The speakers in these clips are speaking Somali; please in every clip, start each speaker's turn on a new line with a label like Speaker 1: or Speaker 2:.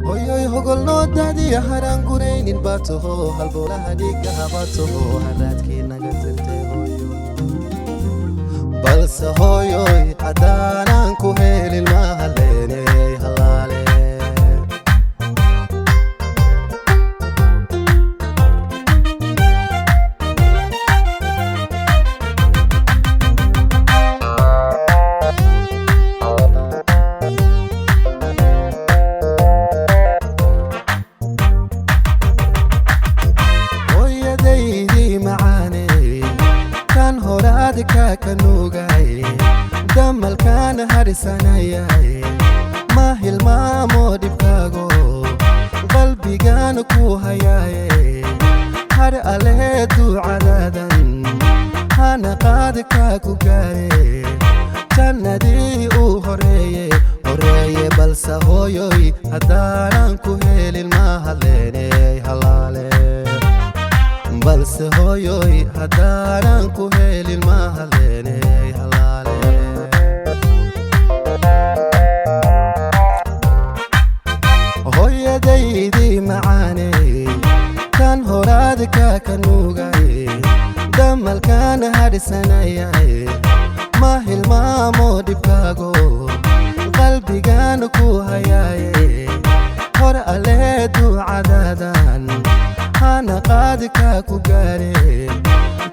Speaker 1: Hoyoy, hogolnoo daadiya haraan guraynin baa taho, halbowlaha dhiigga habaa taho, haraadkii naga tirtay hooyo. Balse hooyoy, haddaanaan ku helin ma haleeney halaale. Hooyadaydii macaaney, kan horaadka ka nuugay, damalkaana hadhisanayay, ma hilmaamo dhibkaago, qalbigaana ku hayaaye. Har alee duucadaadan hana qaadka ku gaare, jannadii uu horeeye horeeye. Balse hooyoy, haddaanan ku helin ma hadleeney halaale. Balse hooyoy, haddaanan ku helin ma hadleeney halaale. Hooyadaydii macaaney, kan horaadka ka nuugay, damalkaana hadhisanayay, ma hilmaamo dhibkaago, qalbigaana ku hayaaye. Hor alee duucadaadan hana qaadka ku gaare,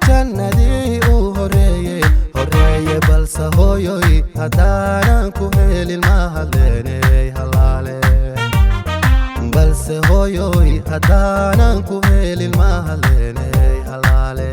Speaker 1: jannadii uu horeeye horeeye. Balse hooyoy, haddaanan ku helin ma hadleeney halaale. Balse hooyoy, haddaanan ku helin ma hadleeney halaale.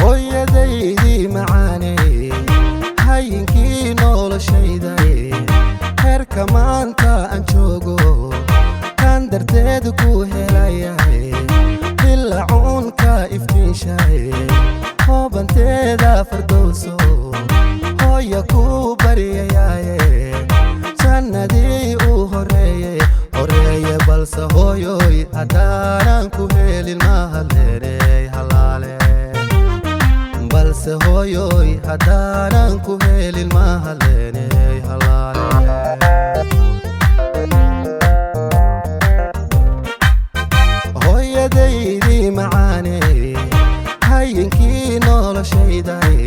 Speaker 1: Hooyadaydii macaaney, hayinkii noloshayday, heerka maanta aan joogo kan darteed ku helayay, dilacuunka iftiinshay, hoobanteeda fardowso hooya ku baryayaaye, jannadii uu horeeye horeeye. Balse hooyoy, haddaanan ku helin ma hadleeney halaale. Balse hooyoy, haddaanan ku helin ma hadleeney halaale. Hooyadaydii macaaney, hayinkii noloshayday,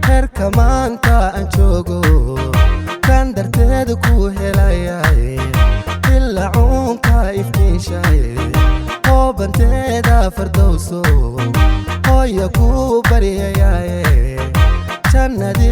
Speaker 1: heerka maanta aan joogo kan darteed ku helayay, dilacuunka iftiinshay, hoobanteeda fardowso hooya ku baryayaaye, jannadii